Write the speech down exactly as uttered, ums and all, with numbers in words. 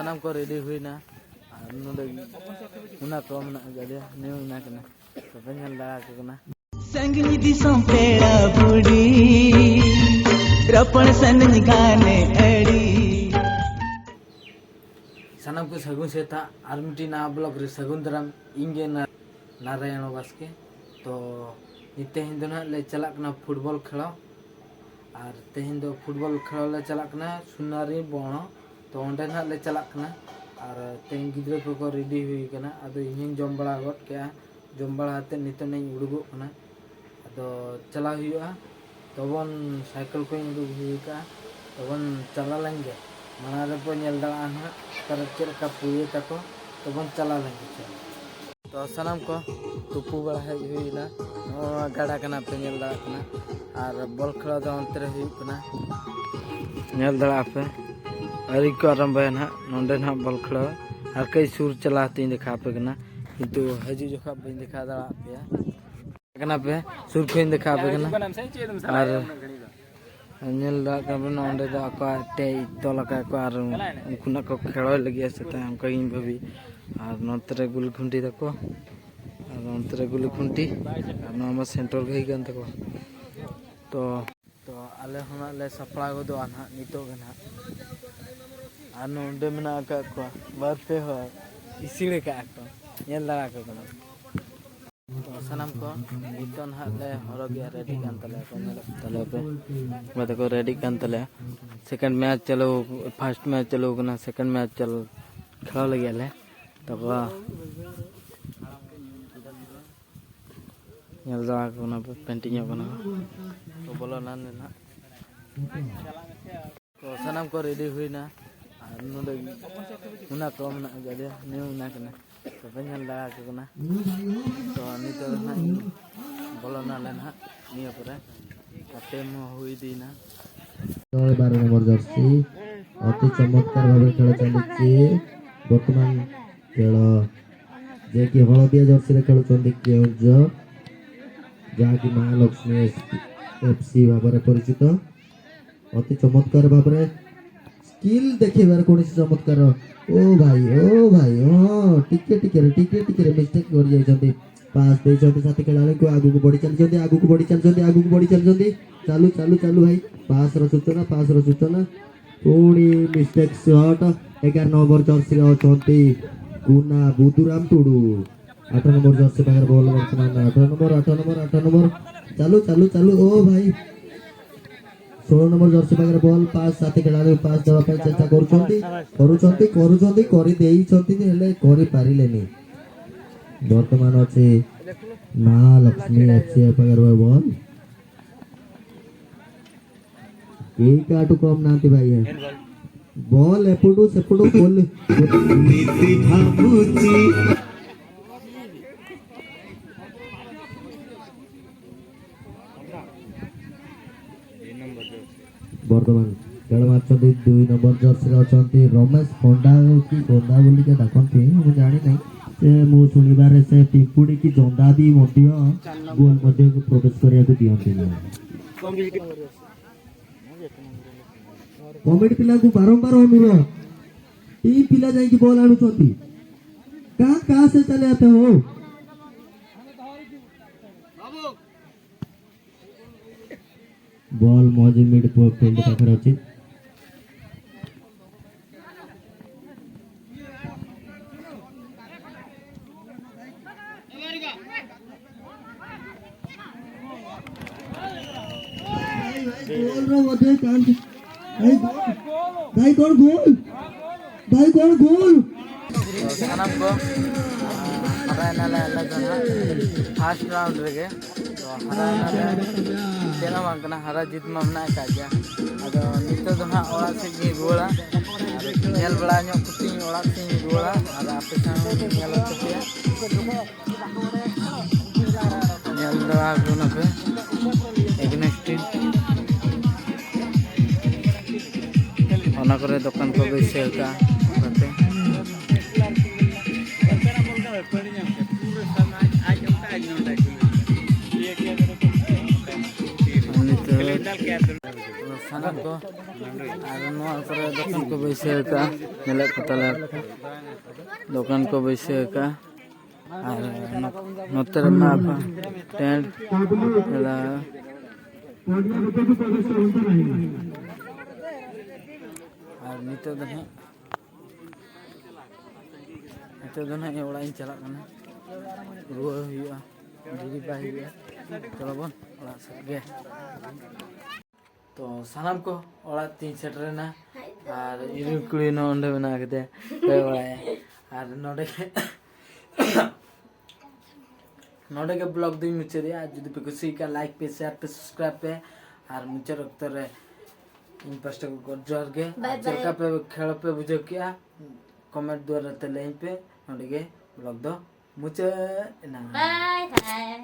ᱥᱟᱱᱟᱢ ᱠᱚ ᱨᱮᱰᱤ ᱦᱩᱭᱱᱟ᱾ ᱟᱨ ᱱᱚᱰᱮ ᱚᱱᱟ ᱠᱚ ᱢᱮᱱᱟᱜ ᱟᱠᱟᱫᱮᱭᱟ, ᱱᱤᱭᱟᱹ ᱚᱱᱟ ᱠᱟᱱᱟ᱾ ᱛᱚᱵᱮ ᱧᱮᱞ ᱫᱟᱲᱮ ᱟᱠᱚ ᱠᱟᱱᱟ᱾ ᱥᱟᱺᱜᱤᱧ ᱫᱤᱥᱚᱢ ᱯᱮᱲᱟ ᱵᱩᱰᱷᱤ, ᱨᱚᱯᱚᱲ ᱥᱟᱱᱟᱧ ᱜᱟᱱᱮ ᱟᱹᱰᱤ᱾ ᱥᱟᱱᱟᱢ ᱠᱚ ᱥᱟᱹᱜᱩᱱ ᱥᱮᱛᱟᱜ ᱟᱨ ᱢᱤᱫᱴᱤᱡ ᱱᱟᱣᱟ ᱵᱞᱚᱜ ᱨᱮ ᱥᱟᱹᱜᱩᱱ ᱫᱟᱨᱟᱢ᱾ ᱤᱧ ᱜᱮ ᱱᱟ- ᱱᱟᱨᱟᱭᱚᱬ ᱵᱟᱥᱠᱮ᱾ ᱛᱚ ᱛᱮᱦᱮᱧ ᱫᱚ ᱱᱟᱦᱟᱜ ᱞᱮ ᱪᱟᱞᱟᱜ ᱠᱟᱱᱟ ᱯᱷᱩᱴᱵᱚᱞ ᱠᱷᱮᱞᱟ᱾ ᱟᱨ ᱛᱮᱦᱮᱧ ᱫᱚ ᱯᱷᱩᱴᱵᱚᱞ ᱠᱷᱮᱞᱟ ᱞᱮ ᱪᱟᱞᱟᱜ ᱠᱟᱱᱟ ᱥᱩᱱᱟᱨᱤ ᱵᱚᱬᱚ᱾ ᱛᱚ ᱚᱸᱰᱮ ᱱᱟᱦᱟᱜ ᱞᱮ ᱪᱟᱞᱟᱜ ᱠᱟᱱᱟ᱾ ᱟᱨ ᱛᱮᱦᱮᱧ ᱜᱤᱫᱽᱨᱟᱹ ᱠᱚᱠᱚ ᱨᱮᱰᱤ ᱦᱩᱭ ᱠᱟᱱᱟ, ᱟᱫᱚ ᱤᱧ ᱦᱚᱸᱧ ᱡᱚᱢ ᱵᱟᱲᱟ ᱜᱚᱫ ᱠᱮᱜᱼᱟ᱾ ᱡᱚᱢ ᱵᱟᱲᱟ ᱠᱟᱛᱮᱫ ᱱᱤᱛᱚᱜ ᱤᱧ ᱩᱰᱩᱠᱚᱜ ᱠᱟᱱᱟ᱾ ᱟᱫᱚ ᱪᱟᱞᱟᱣ ᱦᱩᱭᱩᱜᱼᱟ᱾ ᱛᱚᱵᱚᱱ ᱥᱟᱭᱠᱮᱞ ᱠᱚᱧ ᱩᱰᱩᱠ ᱦᱩᱭ ᱠᱟᱜᱼᱟ᱾ ᱛᱚᱵᱚᱱ ᱪᱟᱞᱟᱣ ᱞᱮᱱ ᱜᱮ᱾ ᱢᱟᱲᱟᱝ ᱨᱮᱵᱚ ᱧᱮᱞ ᱫᱟᱲᱮᱭᱟᱜᱼᱟ ᱱᱟᱦᱟᱜ ᱚᱠᱟᱨᱮ ᱪᱮᱫ ᱞᱮᱠᱟ ᱯᱩᱭᱟᱹ ᱛᱟᱠᱚ᱾ ᱛᱚᱵᱚᱱ ᱪᱟᱞᱟᱣ ᱞᱮᱱ ᱜᱮ᱾ ᱛᱚ ᱥᱟᱱᱟᱢ ᱠᱚ ᱛᱩᱯᱩ ᱵᱟᱲᱟ ᱦᱮᱡ ᱦᱩᱭᱱᱟ᱾ ᱱᱚᱣᱟ ᱜᱟᱰᱟ ᱠᱟᱱᱟ ᱯᱮ ᱧᱮᱞ ᱫᱟᱲᱮᱭᱟᱜ ᱠᱟᱱᱟ᱾ ᱟᱨ ᱵᱚᱞ ᱠᱷᱮᱞᱟ ᱫᱚ ᱚᱱᱛᱮ ᱨᱮ ᱦᱩᱭᱩᱜ ᱠᱟᱱᱟ᱾ ᱧᱮᱞ ᱫᱟᱲᱮᱭᱟᱜᱼᱟ ᱯᱮ, ᱟᱹᱣᱨᱤ ᱠᱚ ᱟᱨᱟᱢᱵᱚᱭᱟ ᱱᱟᱦᱟᱜ᱾ ᱱᱚᱸᱰᱮ ᱱᱟᱦᱟᱜ ᱵᱚᱞ ᱠᱷᱮᱞᱟ ᱟᱨ ᱠᱟᱹᱡ ᱥᱩᱨ ᱪᱟᱞᱟᱣ ᱠᱟᱛᱮᱧ ᱫᱮᱠᱷᱟᱣ ᱟᱯᱮ ᱠᱟᱱᱟ, ᱠᱤᱱᱛᱩ ᱦᱤᱡᱩᱜ ᱡᱚᱠᱷᱚᱱ ᱵᱟᱹᱧ ᱫᱮᱠᱷᱟᱣ ᱫᱟᱲᱮᱭᱟᱜ ᱯᱮᱭᱟ᱾ ᱠᱟᱱᱟ ᱯᱮ, ᱥᱩᱨ ᱠᱷᱚᱱᱤᱧ ᱫᱮᱠᱷᱟᱣ ᱟᱯᱮ ᱠᱟᱱᱟ᱾ ᱟᱨ ᱧᱮᱞ ᱫᱟᱲᱮᱭᱟᱜ ᱠᱟᱱᱟ ᱯᱮ, ᱚᱸᱰᱮ ᱫᱚ ᱟᱠᱚᱣᱟᱜ ᱴᱮᱡ ᱛᱚᱞ ᱟᱠᱟᱫ ᱠᱚ ᱟᱨ ᱩᱱᱠᱩ ᱱᱟᱜ ᱠᱚ ᱠᱷᱮᱞᱳᱰ ᱞᱟᱹᱜᱤᱫ ᱥᱮᱛᱟ, ᱚᱱᱠᱟ ᱜᱤᱧ ᱵᱷᱟᱹᱵᱤ᱾ ᱟᱨ ᱱᱚᱛᱮ ᱨᱮ ᱜᱩᱞᱤ ᱠᱷᱩᱱᱴᱤ ᱛᱟᱠᱚ, ᱟᱨ ᱱᱚᱛᱮ ᱨᱮ ᱜᱩᱞᱤ ᱠᱷᱩᱱᱴᱤ, ᱟᱨ ᱱᱚᱣᱟ ᱢᱟ ᱥᱮᱱᱴᱟᱨ ᱜᱮ ᱦᱩᱭ ᱠᱟᱱ ᱛᱟᱠᱚᱣᱟ᱾ ᱛᱚ ᱛᱚ ᱟᱞᱮ ᱦᱚᱸ ᱱᱟᱜ ᱞᱮ ᱥᱟᱯᱲᱟᱣ ᱜᱚᱫᱚᱜᱼᱟ ᱱᱟᱦᱟᱜ ᱱᱤᱛᱚᱜ ᱜᱮ ᱱᱟᱦᱟᱜ᱾ ᱟᱨ ᱱᱚᱰᱮ ᱢᱮᱱᱟᱜ ᱟᱠᱟᱫ ᱠᱚᱣᱟ ᱵᱟᱨ ᱯᱮ ᱦᱚᱲ, ᱤᱥᱤᱲ ᱟᱠᱟᱫ ᱠᱚ, ᱧᱮᱞ ᱫᱟᱲᱮ ᱟᱠᱚ ᱠᱟᱱᱟ᱾ ᱛᱚ ᱥᱟᱱᱟᱢ ᱠᱚ ᱱᱤᱛᱚᱜ ᱱᱟᱦᱟᱜ ᱞᱮ ᱦᱚᱨᱚᱜᱮᱜᱼᱟ, ᱨᱮᱰᱤ ᱠᱟᱱ ᱛᱟᱞᱮᱭᱟ ᱠᱚ, ᱧᱮᱞᱚᱜ ᱛᱟᱞᱮᱭᱟ ᱯᱮ᱾ ᱚᱠᱟ ᱛᱮᱠᱚ ᱨᱮᱰᱤ ᱠᱟᱱ ᱛᱟᱞᱮᱭᱟ᱾ ᱥᱮᱠᱮᱱᱰ ᱢᱮᱪ ᱪᱟᱹᱞᱩ, ᱯᱷᱟᱥᱴ ᱢᱮᱪ ᱪᱟᱹᱞᱩ ᱠᱟᱱᱟ, ᱥᱮᱠᱮᱱᱰ ᱢᱮᱪ ᱪᱟᱹᱞᱩ, ᱠᱷᱮᱞᱟᱣ ᱞᱟᱹᱜᱤᱫ ᱟᱞᱮ᱾ ᱛᱟᱯᱚᱨ ᱧᱮᱞ ᱫᱟᱲᱮ ᱟᱠᱚ ᱠᱟᱱᱟ ᱯᱮ, ᱯᱮᱱᱴᱤᱝᱚᱜ ᱠᱟᱱᱟ ᱠᱚ᱾ ᱛᱚ ᱵᱚᱞᱚ ᱱᱟᱞᱮ ᱱᱟᱦᱟᱜ᱾ ᱛᱚ ᱥᱟᱱᱟᱢ ᱠᱚ ᱨᱮᱰᱤ ᱦᱩᱭᱱᱟ᱾ ᱟᱨ ᱱᱚᱰᱮ ᱚᱱᱟ ᱠᱚ ᱢᱮᱱᱟᱜ ᱟᱠᱟᱫᱮᱭᱟ, ᱱᱤᱭᱟᱹ ᱚᱱᱟ ᱠᱟᱱᱟ᱾ ᱛᱚᱵᱮ ᱧᱮᱞ ᱫᱟᱲᱮ ᱟᱠᱚ ᱠᱟᱱᱟ᱾ ᱛᱚ ᱱᱤᱛᱚᱜ ᱫᱚ ᱱᱟᱦᱟᱜ ᱤᱧ ᱵᱚᱞᱚ ᱱᱟᱞᱮ ᱱᱟᱦᱟᱜ ᱱᱤᱭᱟᱹ ᱯᱚᱨᱮ᱾ ᱟᱨ ᱴᱟᱭᱤᱢ ᱦᱚᱸ ᱦᱩᱭ ᱤᱫᱤᱭᱮᱱᱟ᱾ ବାର ନମ୍ବର ଜର୍ସି ଅତି ଚମତ୍କାର ଭାବରେ ଖେଳ ଚାଲିଛି। ବର୍ତ୍ତମାନ ଖେଳ ଯିଏକି ହଳଦିଆ ଜର୍ସିରେ ଖେଳୁଛନ୍ତି କେଉଁଝର, ଯାହାକି ମା ଲକ୍ଷ୍ମୀ ଏଫ୍ସି ଭାବରେ ପରିଚିତ। ଅତି ଚମତ୍କାର ଭାବରେ କିଲ୍ ଦେଖେଇବାର କୌଣସି ଚମତ୍କାର। ଓ ଭାଇ, ଓ ଭାଇ, ହଁ, ଟିକେ ଟିକେରେ, ଟିକେ ଟିକେରେ ମିଷ୍ଟେକ୍ କରିଯାଇଛନ୍ତି। ପାସ୍ ଦେଇଛନ୍ତି ସାଥୀ ଖେଳାଳିଙ୍କୁ, ଆଗକୁ ବଢି ଚାଲିଛନ୍ତି, ଆଗକୁ ବଢି ଚାଲିଛନ୍ତି, ଆଗକୁ ବଢି ଚାଲିଛନ୍ତି। ଚାଲୁ, ଚାଲୁ, ଚାଲୁ ଭାଇ। ପାସ୍ର ସୂଚନା, ପାସ୍ର ସୂଚନା। ପୁଣି ମିଷ୍ଟେକ୍ ସଟ୍। ଏଗାର ନମ୍ବର ଜର୍ସିରେ ଅଛନ୍ତି କୁନା ବୁଧୁରାମ ଟୁଡୁ। ଆଠ ନମ୍ବର ଜର୍ସି ପାଖରେ ବଲ୍ ବର୍ତ୍ତମାନ। ଆଠ ନମ୍ବର, ଆଠ ନମ୍ବର, ଆଠ ନମ୍ବର। ଚାଲୁ, ଚାଲୁ, ଚାଲୁ। ଓ ଭାଇ, ଷୋହଳ ନମ୍ବର ଜର୍ସି ପାଖରେ ବଲ୍। ପାସ୍, ସାଥୀ ଖେଳାଳି ପାସ୍ ଦେବା ପାଇଁ ଚେଷ୍ଟା କରୁଛନ୍ତି, କରୁଛନ୍ତି, କରୁଛନ୍ତି, କରିଦେଇଛନ୍ତି, ହେଲେ କରିପାରିଲେନି। ବର୍ତ୍ତମାନ ଅଛି ମା ଲକ୍ଷ୍ମୀ ଏଫ୍ସି ପାଖରେ ବଲ୍। କେହି କାହାଠୁ କମ୍ ନାହାନ୍ତି ଭାଇ। ବଲ୍ ଏପଟୁ ସେପଟୁ, ଗୋଲ୍। ବର୍ତ୍ତମାନ ଖେଳ ମାରୁଛନ୍ତି ଦୁଇ ନମ୍ବର ଜର୍ସିରେ ଅଛନ୍ତି ରମେଶ ପଣ୍ଡା, କି ଗଣ୍ଡା ବୋଲିକା ଡାକନ୍ତି, ମୁଁ ଜାଣିନାହିଁ। ସେ, ମୁଁ ଶୁଣିବାରେ ସେ ପିମ୍ପୁଡ଼ି କି ଜନ୍ଦା ବି ମଧ୍ୟ ଗୋଲ୍ ମଧ୍ୟକୁ ପ୍ରବେଶ କରିବାକୁ ଦିଅନ୍ତି ନାହିଁ। କମିଟି ପିଲାଙ୍କୁ ବାରମ୍ବାର ଅନୁରୋଧ, ଟିମ୍ ପିଲା ଯାଇକି ବଲ୍ ଆଣୁଛନ୍ତି। କାହା କାହା ସେ ଚାଲେ ଆତେ ହଉ। ବଲ୍ ମଝି ମିଡ୍ ଫିଲ୍ଡ ପାଖରେ ଅଛି। ଭାଇ, ଭାଇ, ଗୋଲ୍ ର ବୋଧେ ଚାନ୍ସ। ଭାଇ, ଗୋଲ୍। ଭାଇ, କଣ ଗୋଲ୍? ଭାଇ, କଣ ଗୋଲ୍? ᱥᱟᱱᱟᱢ ᱠᱚ ᱦᱟᱨᱟᱭᱮᱱᱟᱞᱮ ᱟᱞᱮ ᱫᱚ ᱱᱟᱦᱟᱜ ᱯᱷᱟᱥᱴ ᱨᱟᱣᱩᱱᱰ ᱨᱮᱜᱮ᱾ ᱛᱚ ᱦᱟᱨᱟᱭᱮᱱᱟᱞᱮ, ᱪᱮᱫ ᱦᱚᱸ ᱵᱟᱝ ᱠᱟᱱᱟ, ᱦᱟᱨᱟ ᱡᱤᱛ ᱢᱟ ᱢᱮᱱᱟᱜ ᱟᱠᱟᱫ ᱜᱮᱭᱟ᱾ ᱟᱫᱚ ᱱᱤᱛᱚᱜ ᱫᱚ ᱱᱟᱦᱟᱜ ᱚᱲᱟᱜ ᱥᱮᱫ ᱜᱮᱧ ᱨᱩᱣᱟᱹᱲᱟ᱾ ᱟᱨ ᱧᱮᱞ ᱵᱟᱲᱟ ᱧᱚᱜ ᱠᱟᱛᱮᱧ ᱚᱲᱟᱜ ᱥᱮᱫ ᱤᱧ ᱨᱩᱣᱟᱹᱲᱟ᱾ ᱟᱨ ᱟᱯᱮ ᱥᱟᱶ ᱧᱮᱞ ᱦᱚᱪᱚ ᱯᱮᱭᱟ᱾ ᱧᱮᱞ ᱫᱟᱲᱟ ᱠᱚ ᱱᱟᱯᱮ ᱮᱜᱽᱱᱮᱥᱴᱤ ᱚᱱᱟ ᱠᱚᱨᱮ ᱫᱚᱠᱟᱱ ᱠᱚ ᱵᱟᱹᱭᱥᱟᱹᱣ ᱠᱟᱜᱼᱟ᱾ ᱚᱱᱟᱛᱮ ᱱᱤᱛᱚᱜ ᱥᱟᱱᱟᱢ ᱠᱚ᱾ ᱟᱨ ᱱᱚᱣᱟ ᱠᱚᱨᱮ ᱫᱚᱠᱟᱱ ᱠᱚ ᱵᱟᱹᱭᱥᱟᱹᱣ ᱟᱠᱟᱫᱼᱟ, ᱧᱮᱞᱮᱫ ᱠᱚ ᱛᱟᱞᱮ ᱫᱚᱠᱟᱱ ᱠᱚ ᱵᱟᱹᱭᱥᱟᱹᱣ ᱟᱠᱟᱫᱼᱟ᱾ ᱟᱨ ᱱᱚ-, ᱱᱚᱛᱮ ᱨᱮᱢᱟ ᱴᱮᱱᱴ ᱟᱨ ᱱᱤᱛᱚᱜ ᱫᱚ ᱱᱟᱦᱟᱜ ᱱᱤᱛᱚᱜ ᱫᱚ ᱱᱟᱦᱟᱜ ᱤᱧ ᱚᱲᱟᱜ ᱤᱧ ᱪᱟᱞᱟᱜ ᱠᱟᱱᱟ᱾ ᱨᱩᱣᱟᱹᱲ ᱦᱩᱭᱩᱜᱼᱟ, ᱰᱮᱨᱤ ᱵᱟᱭ ᱦᱩᱭᱩᱜᱼᱟ᱾ ᱪᱚᱞᱚ ᱵᱚᱱ ᱚᱲᱟᱜ ᱥᱮᱫ ᱜᱮ᱾ ᱛᱚ ᱥᱟᱱᱟᱢ ᱠᱚ ᱚᱲᱟᱜ ᱛᱤᱧ ᱥᱮᱴᱮᱨᱮᱱᱟ᱾ ᱟᱨ ᱤᱧ ᱨᱮᱱ ᱠᱩᱲᱤ ᱱᱚᱜᱼᱚ ᱱᱚᱸᱰᱮ ᱢᱮᱱᱟᱜ ᱟᱠᱟᱫᱮᱭᱟ, ᱠᱚᱭᱚᱜ ᱵᱟᱲᱟᱭᱟ᱾ ᱟᱨ ᱱᱚᱸᱰᱮ ᱜᱮ ᱱᱚᱸᱰᱮ ᱜᱮ ᱵᱞᱚᱜ ᱫᱩᱧ ᱢᱩᱪᱟᱹᱫᱮᱜᱼᱟ᱾ ᱡᱩᱫᱤ ᱯᱮ ᱠᱩᱥᱤᱭᱟᱜ ᱠᱷᱟᱱ ᱞᱟᱭᱤᱠ ᱯᱮ, ᱥᱮᱭᱟᱨ ᱯᱮ, ᱥᱟᱵᱥᱠᱨᱟᱭᱤᱵ ᱯᱮ᱾ ᱟᱨ ᱢᱩᱪᱟᱹᱫ ᱚᱠᱛᱚ ᱨᱮ ᱤᱧ ᱯᱟᱥᱴᱟ ᱠᱷᱚᱱ ᱜᱚᱰ ᱡᱚᱦᱟᱨ ᱜᱮ᱾ ᱵᱟᱭ ᱟᱨ ᱪᱮᱫ ᱞᱮᱠᱟ ᱵᱟᱭ᱾ ᱯᱮ ᱠᱷᱮᱞ ᱯᱮ ᱵᱩᱡᱷᱟᱹᱣ ᱠᱮᱜᱼᱟ, ᱠᱚᱢᱮᱱᱴ ᱫᱩᱣᱟᱨᱟ ᱛᱮ ᱞᱟᱹᱭᱟᱹᱧ ᱯᱮ᱾ ᱱᱚᱸᱰᱮ ᱜᱮ ᱵᱞᱚᱜ ᱫᱚ ᱢᱩᱪᱟᱹᱫ ᱮᱱᱟ᱾ ᱵᱟᱭ ᱵᱟᱭ᱾